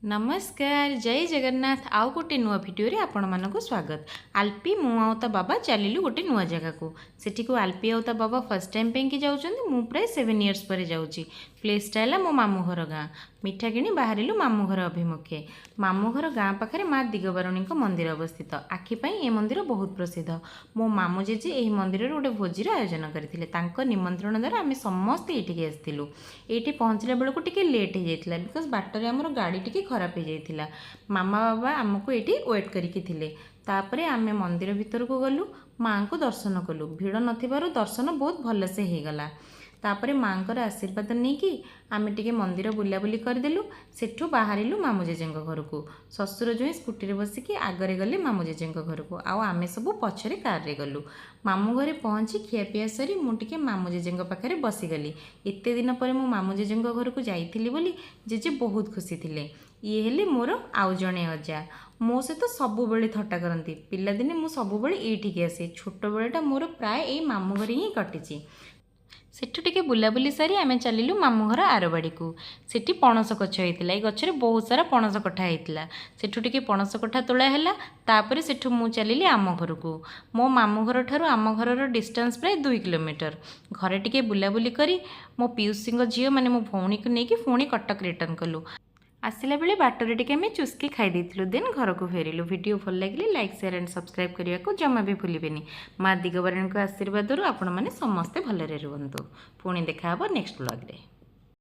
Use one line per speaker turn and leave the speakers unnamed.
ନମସ୍କାର, ଜୟ ଜଗନ୍ନାଥ। ଆଉ ଗୋଟେ ନୂଆ ଭିଡ଼ିଓରେ ଆପଣମାନଙ୍କୁ ସ୍ୱାଗତ। ଆଲପି, ମୁଁ ଆଉ ତା ବାବା ଚାଲିଲୁ ଗୋଟେ ନୂଆ ଜାଗାକୁ। ସେଠିକୁ ଆଲପି ଆଉ ତା ବାବା ଫାର୍ଷ୍ଟ ଟାଇମ୍ ପାଇଁକି ଯାଉଛନ୍ତି। ମୁଁ ପ୍ରାୟ 7 ଇୟର୍ସ ପରେ ଯାଉଛି। ପ୍ଲେସ୍ଟା ହେଲା ମୋ ମାମୁଁ ଘର ଗାଁ। ମିଠା କିଣି ବାହାରିଲୁ ମାମୁଁ ଘର ଅଭିମୁଖେ। ମାମୁଁ ଘର ଗାଁ ପାଖରେ ମା ଦିଗବାରୁଣୀଙ୍କ ମନ୍ଦିର ଅବସ୍ଥିତ। ଆଖି ପାଇଁ ଏ ମନ୍ଦିର ବହୁତ ପ୍ରସିଦ୍ଧ। ମୋ ମାମୁଁ ଜେଜେ ଏହି ମନ୍ଦିରରେ ଗୋଟେ ଭୋଜିର ଆୟୋଜନ କରିଥିଲେ। ତାଙ୍କ ନିମନ୍ତ୍ରଣ ଦ୍ୱାରା ଆମେ ସମସ୍ତେ ଏଇଠିକି ଆସିଥିଲୁ। ଏଇଠି ପହଞ୍ଚିଲା ବେଳକୁ ଟିକେ ଲେଟ୍ ହେଇଯାଇଥିଲା, because ବାଟରେ ଆମର ଗାଡ଼ି ଟିକେ ଖରାପ ହେଇଯାଇଥିଲା। ମାମା ବାବା ଆମକୁ ଏଇଠି ୱେଟ୍ କରିକି ଥିଲେ। ତାପରେ ଆମେ ମନ୍ଦିର ଭିତରକୁ ଗଲୁ, ମାଆଙ୍କୁ ଦର୍ଶନ କଲୁ। ଭିଡ଼ ନଥିବାରୁ ଦର୍ଶନ ବହୁତ ଭଲସେ ହେଇଗଲା। ତାପରେ ମାଆଙ୍କର ଆଶୀର୍ବାଦ ନେଇକି ଆମେ ଟିକେ ମନ୍ଦିର ବୁଲାବୁଲି କରିଦେଲୁ। ସେଠୁ ବାହାରିଲୁ ମାମୁଁ ଜେଜେଙ୍କ ଘରକୁ। ଶ୍ୱଶୁର ଜୋଇଁ ସ୍କୁଟିରେ ବସିକି ଆଗରେ ଗଲେ ମାମୁଁ ଜେଜେଙ୍କ ଘରକୁ, ଆଉ ଆମେ ସବୁ ପଛରେ କାରରେ ଗଲୁ। ମାମୁଁ ଘରେ ପହଞ୍ଚି ଖିଆପିଆ ସରି ମୁଁ ଟିକେ ମାମୁଁ ଜେଜେଙ୍କ ପାଖରେ ବସିଗଲି। ଏତେ ଦିନ ପରେ ମୁଁ ମାମୁଁ ଜେଜେଙ୍କ ଘରକୁ ଯାଇଥିଲି ବୋଲି ଜେଜେ ବହୁତ ଖୁସି ଥିଲେ। ଇଏ ହେଲେ ମୋର ଆଉ ଜଣେ ଅଜା। ମୋ ସହିତ ସବୁବେଳେ ଥଟ୍ଟା କରନ୍ତି। ପିଲାଦିନେ ମୁଁ ସବୁବେଳେ ଏଇଠିକି ଆସେ। ଛୋଟବେଳଟା ମୋର ପ୍ରାୟ ଏଇ ମାମୁଁ ଘରେ ହିଁ କଟିଛି। ସେଠୁ ଟିକେ ବୁଲାବୁଲି ସାରି ଆମେ ଚାଲିଲୁ ମାମୁଁ ଘର ଆରବାଡ଼ିକୁ। ସେଠି ପଣସ ଗଛ ହେଇଥିଲା। ଏଇ ଗଛରେ ବହୁତ ସାରା ପଣସ କଠା ହେଇଥିଲା। ସେଠୁ ଟିକେ ପଣସ କଠା ତୋଳା ହେଲା। ତାପରେ ସେଠୁ ମୁଁ ଚାଲିଲି ଆମ ଘରକୁ। ମୋ ମାମୁଁ ଘର ଠାରୁ ଆମ ଘରର ଡିଷ୍ଟାନ୍ସ ପ୍ରାୟ 2 କିଲୋମିଟର। ଘରେ ଟିକେ ବୁଲାବୁଲି କରି ମୋ ପିଉସୀଙ୍କ ଝିଅ, ମାନେ ମୋ ଭଉଣୀକୁ ନେଇକି ପୁଣି କଟକ ରିଟର୍ନ କଲୁ। ଆସିଲା ବେଳେ ବାଟରେ ଟିକେ ଆମେ ଚୁସ୍କି ଖାଇ ଦେଇଥିଲୁ। ଦେନ୍ ଘରକୁ ଫେରିଲୁ। ଭିଡ଼ିଓ ଭଲ ଲାଗିଲେ ଲାଇକ୍, ସେୟାର ଆଣ୍ଡ ସବସ୍କ୍ରାଇବ୍ କରିବାକୁ ଜମା ବି ଭୁଲିବେନି। ମା ଦିଗବାରଣୀଙ୍କ ଆଶୀର୍ବାଦରୁ ଆପଣମାନେ ସମସ୍ତେ ଭଲରେ ରୁହନ୍ତୁ। ପୁଣି ଦେଖା ହେବ ନେକ୍ସଟ ବ୍ଲଗ୍ରେ।